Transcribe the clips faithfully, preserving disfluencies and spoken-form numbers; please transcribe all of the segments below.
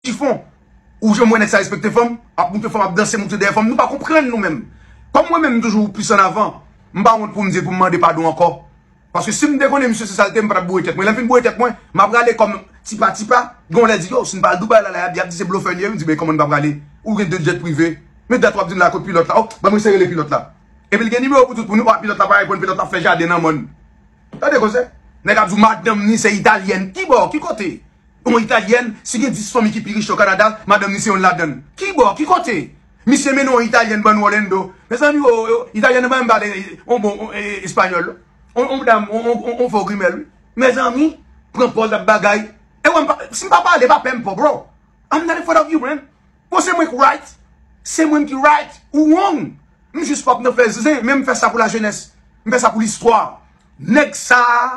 chifon. Ou janm wè nèg sa respekte fanm, ap moute fanm, ap danse, moute dèyè fanm. Nou pa konprann nou menm. Kòm mwen menm, m toujou plis an avan, m pa wont pou m di l pou m mande padon ankò. Paske si m te konnen misye se sa l te, m pa t ap boure tèt mwen. Lè m fin boure tèt mwen, m ap rale kòm tipa tipa. Gen yon lè di, yo, si n pa al Dubai la, la, y ap di se blofè n ye. M di, men kòman n p ap rale? Ou gen de djèt prive. Men dat w ap di m la, kot pilòt la? O, ban mwen se rele pilòt la. Epi l gen nimewo pou tout moun, w ap pilòt la pa reponn, pilòt la ap fè jaden nan mòn. Tande koze. Nèg ap di w madanm ni se italyèn. Kibò? Ki kote? Yon italyèn, si gen dis fanmi ki pi rich o Kanada, madanm ni se yonn ladann. Kibò? Ki kote? Misye mennen yon italyèn ban nou Orlando. Mezanmi, o, o, italyèn nan pa menm pale yon bon, e, espanyòl. On, on dam, on, on, on, on fo grimèl, wi. Mezanmi, pran pòz ap bagay. E wè, m pa, si m pa pale, pa pè m po, bro. I'm not in front of you, man. Bon, se mwen ki right. Se mwen ki right. Ou wrong. M jis p ap nan fè zen, men m fè sa pou lajenès. M fè sa pou listwa. Nèg sa a,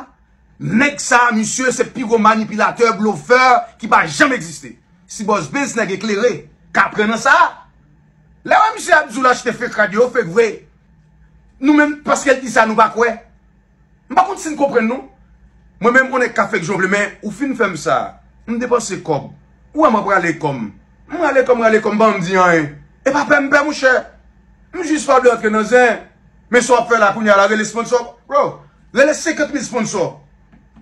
nèg sa a, misye, se pi gwo manipilatè, blofè ki pa janm egziste. Si Bòs Benz nèg eklere, ka pran nan sa a. Lè w wè misye ap di w l achte fake rad yo, fake vre. Nou menm, paske l di sa, nou pa kwè. M pa konn si n konprann nou. Mwen menm, on nèg ka fake jan w vle, men ou fin fè m sa. M depanse kòb. Ou wè m ap rale kò m. M rale kò m, rale kò m, pa janm di anyen. E pa pè m pè, monchè. M jis pa vle antre nan zen. Men sa w ap fè la, kounye a la, rele sponsò. Bro, rele senkant mil sponsò.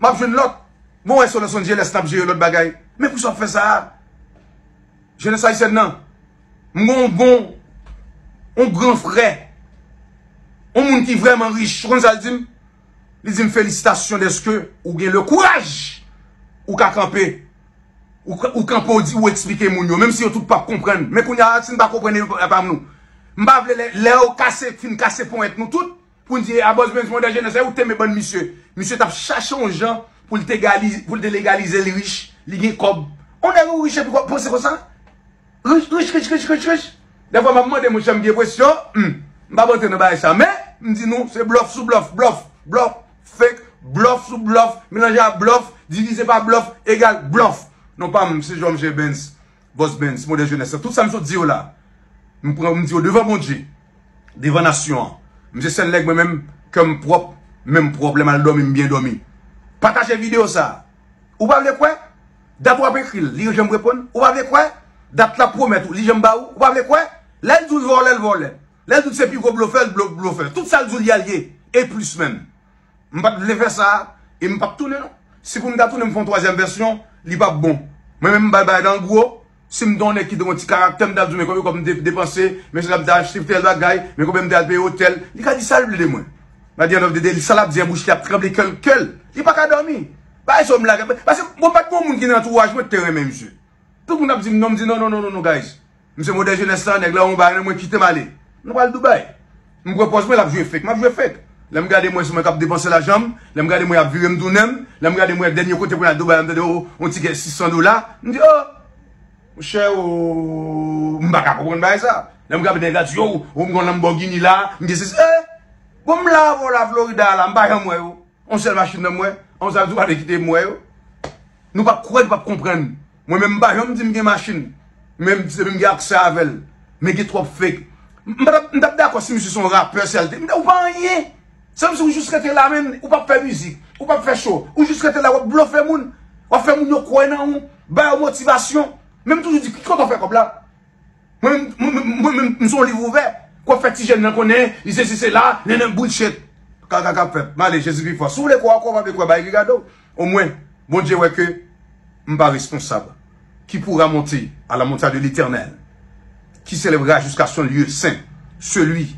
M ap jwenn lòt. Bon, wè, sou Los Angeles, n ap jere lòt bagay. Men pou sa w ap fè sa a. Jenès ayisyèn nan, m gen yon bon, yon gran frè, yon moun ki vrèman rich. Ou konn sa l di m? Li di m, felisitasyon dèske ou gen le kouraj, ou ka kanpe, ou, ka- ou kanpe, ou di, ou eksplike moun yo, menm si yo tout p ap konprann. Men kounye a, si n pa konprann, e pa nou. M pa vle lè, lè yo kase, fin kase ponyèt nou tout, pou n di, a Bòs Benz, modèl jenès, e ou te men bann misye. Misye t ap chache yon jan pou l te gali- pou l te legalize li rich, li gen kòb. On nèg ou rich epi w ap panse konsa? Rich, rich, rich, rich, rich, rich. Dèfwa m ap mande moun chanm gen presyon, hmm, m p ap antre nan bagay sa. Men, m di nou, se blòf sou blòf, blòf, blòf, fake, blòf sou blòf, melanje a blòf, divize pa blòf, egal blòf. Non pa m, se Jean Michel Benz. Bòs Benz, modèl jenès la. Tout sa m sot di yo la, m pran, m di yo devan Bondye, devan nasyon an. M se sèl nèg mwen menm, kè m pwòp, men m pwòp, lè m al dòmi, m byen dòmi. Pataje videyo sa. Ou pa vle kwè? Dat w ap ekri l, li janm reponn. Ou pa vle kwè? Dat l ap pwomèt ou, li janm ba ou. Ou pa vle kwè? Lè l di w l vòlè, l vòlè. Lè l di w se pi gwo blofè, l blo- blofè. Tout sa l di w li al ye. E plis menm. M pa t vle fè sa, e m p ap tounen non. Si pou m ta tounen, m fè yon twazyèm vèsyon, li p ap bon. Mwen menm, m bay bagay la an gwo. Si m te yon nèg ki te gen yon ti karaktè, m ta di w, men konbyen kòb m te depanse, men se la m te achte tèl bagay, men konbyen m te al peye otèl. Li ka di sa l vle de mwen. Nan the end of the day, sa l ap di an bouch li ap tranble, kè l, kè l. Li pa ka dòmi. Bagay sa w m lage. Paske, bon, pa t gen yon moun ki nan antouraj mwen ki te renmen misye. Tout moun ap di m non, m di non, non, non, non, non, guys. M se modèl jenès la, nèg la yon bagay nan mwen, kite m ale. Nou pral Dubai. M pran pòz mwen, l ap jwe fake, m ap jwe fake. Lè m gade mwen, se mwen k ap depanse lajan m. Lè m gade mwen, y ap vire m tounen m. Lè m gade mwen, dènye kote pou n al Dubai, m tande, o, yon tikè sis san dola. M di, o, monchè, o, m pa ka konprann bagay sa. Lè m gade nèg la di, yo, o, m gen yon Lamborghini la, m gen sesi, e, bon, m la avè w la Florida la, m pa janm wè yo. On sèl machin nan mwen, on sa di w pa vle kite m wè yo. Nou p ap kwè, nou p ap konprann. Mwen menm m pa janm di m gen machin. Men m di se m gen aksè avè l. Men gen twòp fake. M pa t ap, m t ap dakò si misye se yon rapè, sèl te. Ou pa anyen. Se kòmsi ou jis rete la menm, ou p ap fè mizik, ou p ap fè cho. Ou jis rete la, w ap blofe moun. W ap fè moun yo kwè nan ou, ba yo motivasyon. Men m toujou di, ki kote w fè kòb la? Mwen, mwen, mwen, mwen, mwen, m se yon liv ouvè. K w ap fè ti jèn nan konnen, li sesi sela, nènè bullshit. Kaka k ap fèt. M ale, Jezi pi fò. Si w vle kwè, w kwè, w pa vle kwè, bay ki gade w. Omwen, Bondye wè ke m pa responsab. Qui pourra monter à la montagne de l'Éternel? Qui s'élèvera jusqu'à son lieu saint? Celui